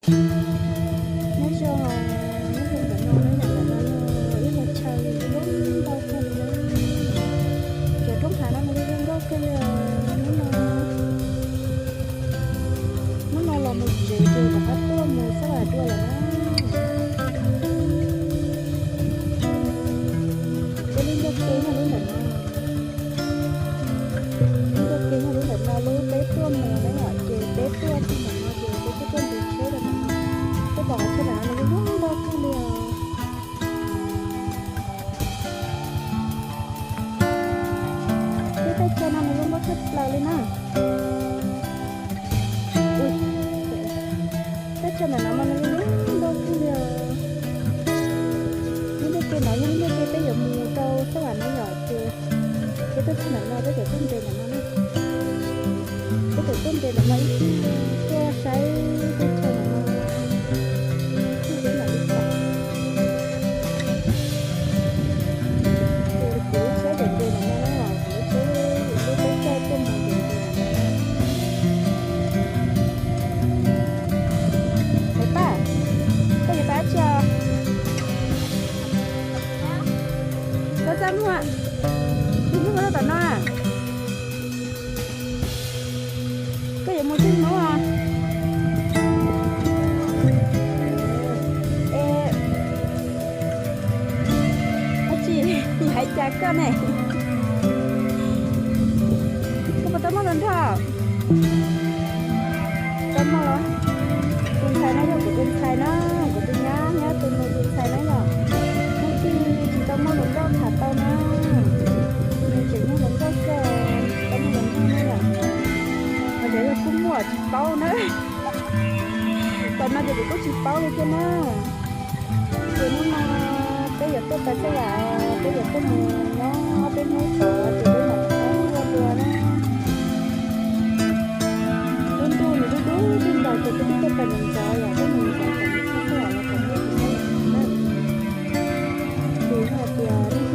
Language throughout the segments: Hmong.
Nyob zoo, nyob zoo ntawm no, nyob ntawm no yog ib qho chaw zoo nkauj kawg li na. Cov roob hav no nws zoo nkauj kawg li os. Hnub no, hnub no los mus tsev ces rov qab tuaj mus xab vam dua lawm na. Ces lub ntiaj teb yog lub ntawm no, lub ntiaj teb yog lub ntawm no, lub peb tuaj mus na yom, ces peb tuaj txog ntawm no ces peb kuj tuaj ntes tsheb rau ntawm no. Peb pom qhov chaw ntawm no nws zoo nkauj kawg li os. Peb thaj chaw no nws zoo nkauj tshaj plaws li na. Thaj chaw ntawm no mas nws zoo nkauj kawg li os. Lub ntiaj teb no yog lub ntiaj teb peb yuav mus rau sab vam na yom, ces peb tuaj txog ntawm no peb txawm tuaj nres ntawm no na. Peb txawm tuaj nres ntawm no ib pliag tuaj saib thaj chaw ntawm no. Kuv saib daim nres ntawm no na, kuv lub tsheb, lub tsheb caij tuaj mus nres ntawm no. Hais Paj, koj yuav pab tsi os? Koj txaj muag, tus muag tom no. Koj yuav mus twg hnub os? Es, dab tsi, hais cas koj ne? Koj puas tau muaj hluas nraug? Tau muaj los? Tus ntxhais no yog kuv tus ntxhais na, kuv tus nyab, nyab tus nus tus ntxhais na yom. Hnub twg tsis tau muaj hluas nraug tham tau na. Nws tseem yog hluas nraug xwb, tsis tau muaj hluas nraug na yom. Ho cov yog kuj muaj tsis paub na. Tom no ces kuv kuj tsis paub li thiab na. Ces hnub no peb yuav tuaj pais xab vam, peb yuav tuaj mus nyob ob peb hnub tod ces peb mam rov qab tuaj dua na. Lub ntuj nws dub dub ntuj nkaus ces peb twb tuaj pais ntxov ntxov yom, tuaj mus ntxov ntxov kom nej tsis saib lawm na. Ces yog hais tias leej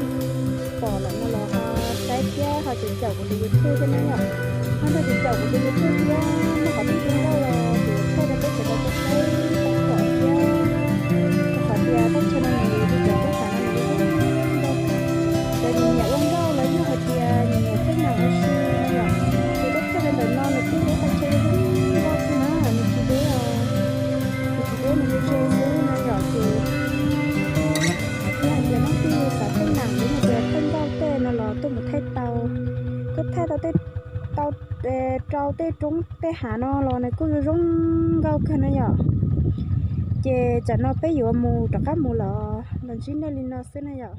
twg pom lawm no los ho saib thiab ho caum caum kuv tus YouTube thiab na yom. Ho nrog caum caum kuv tus YouTube thiab, muaj qhov twg zoo nkauj los kuv thaij rau peb sawv daws tau saib tau pom thiab. Rau qhov tias thaj chaw no nws, cov roob hav no nws zoo nkauj. Cov nyiam ua nkauj los yog hais tias nyiam nyiam pheej nam ua si no yom, ces tuaj thaij rau ntawm no nws kuj yog ib qho chaw zoo nkauj kawg na, nws tsis deb os. Nws tsis deb, nws ze ze xwb no yom, ces yog hais tias leej twg xav pheej nam los yog tias pheej nkauj tej no los tuaj mus thaij tau. Tuaj thaij tau tej, tau, rau tej roob tej hav no los nws kuj zoo zoo nkauj kawg na yom. Ces tsam no peb yuav mus rov qab mus lawm, los ntsib nej li no xwb na yom.